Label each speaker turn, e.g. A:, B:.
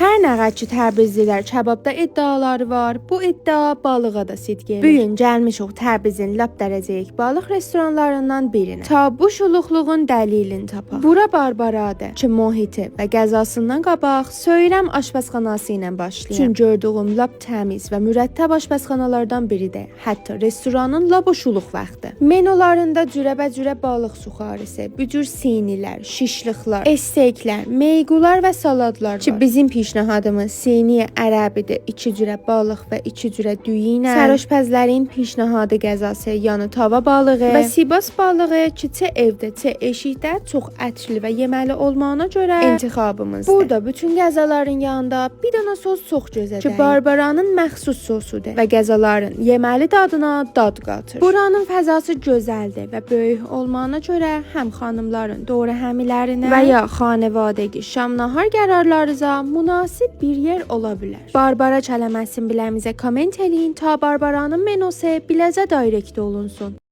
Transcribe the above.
A: Hər nə qədər ki Təbrizlilər kababda iddiaları var, bu iddia balığa da sidq eləyir. Bu gün gəlmişik Təbrizin lap dərəcəyik balıq restoranlarından birinə. Ta bu şuluqluğun dəlilini tapaq. Bura Barbaradır ki, mühiti və qəzasından qabaq Söyrəm aşpazxanası ilə başlayır. Çünki gördüyüm lap təmiz və mürəttəb aşpazxanalardan biridir. Hətta restoranın lap o şuluq vaxtı. Menularında cürəbəcürə balıq suxarisi, bücür sinilər, şişlıqlar, esteyklər, meyqular və saladlar var. Ki bizim pişnahadımız sini ərəbidir. İki cürə balıq və iki cürə düyü ilə. Sərəşpəzlərin pişnahadı qəzası, yəni tava balığı və sibas balığı ki, çə evdə, çə eşikdə çox ətli və yeməli olmağına görə intixabımızdır. Burada bütün qəzaların yanında bir dənə sos çox gözəldir. Ki Barbaranın məxsus sosudur və qəzaların yeməli dadına dad qatır. Buranın fəzası gözəldir və böyük olmağına görə həm xanımların doğru həmilərinə və ya xanevadəgi şam nahar qərarlarınıza münasib bir yer ola bilər. Barbara kələməsini biləmizə komment eləyin ta Barbaranın menosu biləcə direct olunsun.